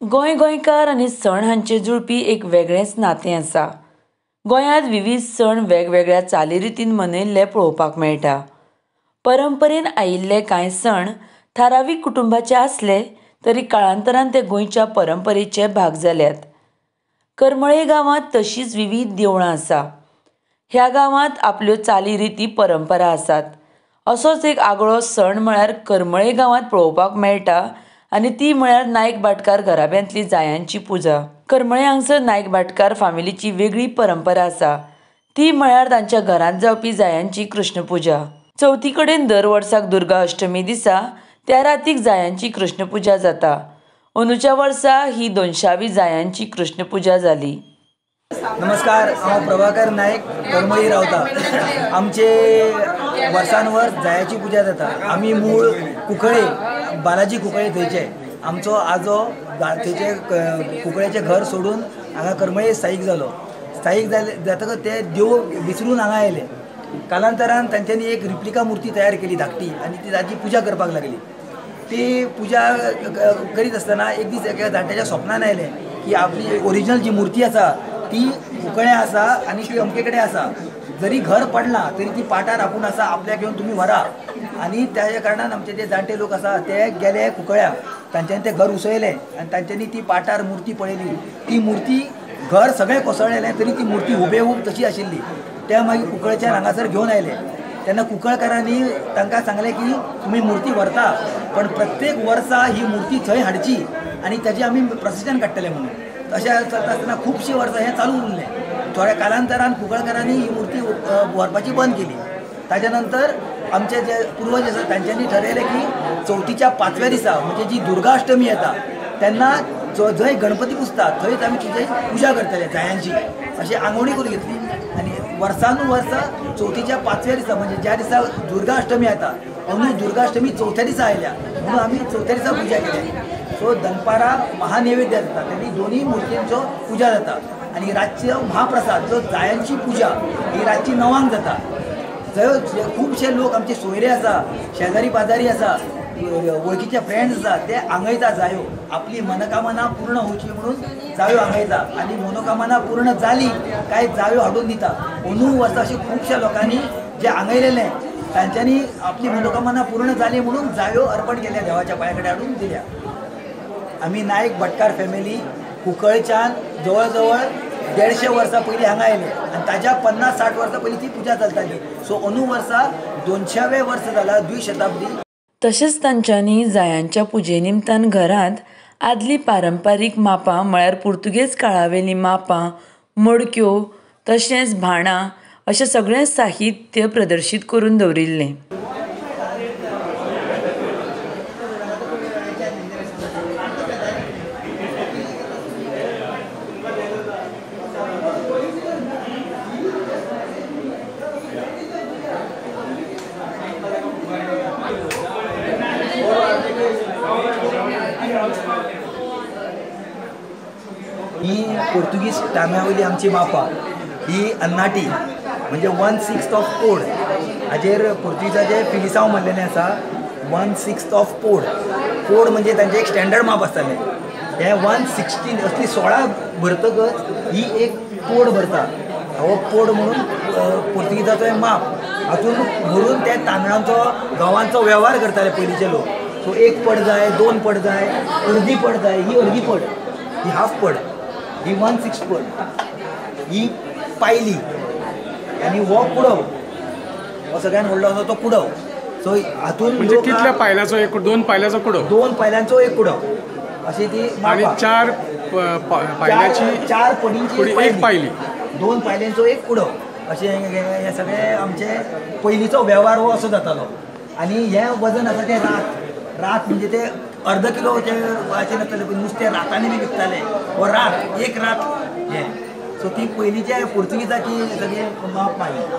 गोंय गोंयकार आनी सण हांचे जुळपी एक वेगळेंच नातें आसा. गोंयांत विविध सण वेगवेगळ्या चालीरितीन मनयल्ले पळोवपाक मेळटा. परंपरेन आयिल्ले कांय सण थारावीक कुटुंबाचे आसले तरी काळांतरान ते गोंयच्या परंपरेचे भाग जाल्यात. करमळे गांवांत तशींच विविध देवळां आसा. ह्या गांवांत आपल्यो चालीरिती परंपरा आसात. असोच एक आगळो सण म्हळ्यार करमळे गांवांत पळोवपाक मेळटा आनी ती म्हळ्यार नायक भाटकार घराब्यांतली जायांची पुजा. करमळे हांगसर नायक भाटकार फामिलीची वेगळी परंपरा आसा, ती म्हळ्यार तांच्या घरांत जावपी जायांची कृष्ण पुजा. चवथी कडेन दर वर्साक दुर्गा अष्टमी दिसा त्या रातीक जायांची कृष्ण पुजा जाता. अंदूच्या वर्सा ही 200वी जायांची कृष्ण पुजा जाली. नमस्कार, हांव प्रभाकर नायक, करमळी रावता. आमचे वर्सान वर्स जायाची पुजा जाता. आमी मूळ कुंकळे, बालाजी कुंकळे थंयचे. आमचो आजो थंयचे कुंकळेचें घर सोडून हांगा करमळे स्थायीक जालो. स्थायीक जाले जातकच ते देव विसरून हांगा आयले. कालांतरान तांच्यांनी एक रिप्लिका मूर्ती तयार केली धाकटी आनी ती ताची पुजा करपाक लागली. ती पुजा करीत आसतना एक दीस एका जाणट्याच्या स्वप्नान आयलें की आपली ओरिजिनल जी मूर्ती आसा ती कुंकळे आसा आनी ती अमके कडेन आसा, जरी घर पडलां तरी ती पाटार आपूण आसा, आपल्याक येवन तुमी व्हरा. आनी त्या कारणान आमचे जे जाणटे लोक आसा ते गेले कुंकळ्या, तांच्यांनी तें घर उसयलें आनी तांच्यांनी ती पाटार मूर्ती पळयली. ती मूर्ती घर सगळें कोसळ्ळें तरी ती मूर्ती हुबेहूब तशी आशिल्ली. त्या मागीर कुंकळच्यान हांगासर घेवन आयले. तेन्ना कुंकळकारांनी तांकां सांगलें की तुमी मूर्ती व्हरता पण प्रत्येक वर्सा ही मूर्ती थंय हाडची आनी ताची आमी प्रसेशन काडटले म्हणून. तशें चलता आसतना खुबशीं वर्सां हें चालू उरलें. थोड्या कालांतरान कुंकळकारांनी ही मूर्ती व्हरपाची बंद केली. ताच्या नंतर आमचे जे पुर्वज आसा तांच्यांनी ठरयलें की चवथीच्या 5व्या दिसा म्हणजे जी दुर्गाष्टमी येता तेन्ना जंय गणपती पुजता थंयच आमी तुजी पुजा करतले जायांची, अशी आंगवणी करून घेतली. आनी वर्सानुवर्सा चवथीच्या 5व्या दिसा म्हणजे ज्या दिसा दुर्गाष्टमी येता, अंदू दुर्गाष्टमी चवथ्या दिसा आयल्या म्हणून आमी चवथ्या दिसा पुजा केली. सो दनपारा महानैवेद्य जाता, तेन्ना दोनूय मुर्तींचो पुजा जाता आनी रातचो महाप्रसाद जो जायांची पुजा ही रातची 9 जाता. जंय खुबशे लोक आमचे सोयरे आसा, शेजारी पाजारी आसा, वळखीचे फ्रेंड्स आसा, ते आंगयता जायो, आपली मनोकामना पूर्ण होवची म्हणून जायो आंगयता आनी मनोकामना पूर्ण जाली काय जायो हाडून दिता. अंदू वर्सा अशें खुबश्या लोकांनी जे आंगयलेलें तांच्यांनी आपली मनोकामना पूर्ण जाली म्हणून जायो अर्पण केल्या, देवाच्या पांया कडेन हाडून दिल्या. आमी नायक भटकार फॅमिली कुंकळच्यान जवळ जवळ 150 वर्सां पयलीं हांगा आयले आनी ताज्या 50-60 वर्सां पयलीं ती पुजा चलताली. सो अंदू वर्सा 200वें वर्स जाला, द्विशताब्दी. तशेंच तांच्यांनी जायांच्या पुजे निमतान घरांत आदली पारंपारीक मापां म्हळ्यार पुर्तुगेज काळावेलीं मापां, मडक्यो तशेंच भाणां अशें सगळें साहित्य प्रदर्शीत करून दवरिल्लें. ही पोर्तुगीज टायमा वयली आमची मापां, ही अन्नाटी म्हणजे 1/6 ऑफ पोड, हाजेर पोर्तुगीजाचे फिलिसांव म्हणलेलें आसा. 1/6 ऑफ पोड, पोड म्हणजे तांचें एक स्टँडर्ड माप आसतालें. हें 1/16 असली 16 भरतकच ही एक पोड भरता. हो पोड म्हणून पोर्तुगीजाचो हें माप, हातून भरून त्या तांदळांचो गंवांचो वेव्हार करताले पयलींचे लोक. सो 1 पड जाय, 2 पड जाय, अर्दी पड जाय. ही अर्दी पड, ही हाफ पड, ही 1/6 पड, ही पायली आनी हो कुडव, हो सगळ्यान व्हडलो आसा तो कुडव. सो हातून म्हणजे कितल्या पायल्याचो एक, 2 पायल्याचो कुडव, 2 पायल्यांचो एक कुडव अशी ती. आनी 4 पायल्याची, 4 पडींची एक पायली, 2 पायल्यांचो एक कुडव अशें हे सगळे आमचे पयलींचो वेव्हार हो असो जातालो. आनी हें वजन आसा तें रात, रात म्हणजे ते अर्द किलोचे नासताले, नुस्तें रातांनी बी विकताले. हो रात, एक रात हें. सो ती पयलींच्या पुर्तुगीजाची सगळी माप मागीर.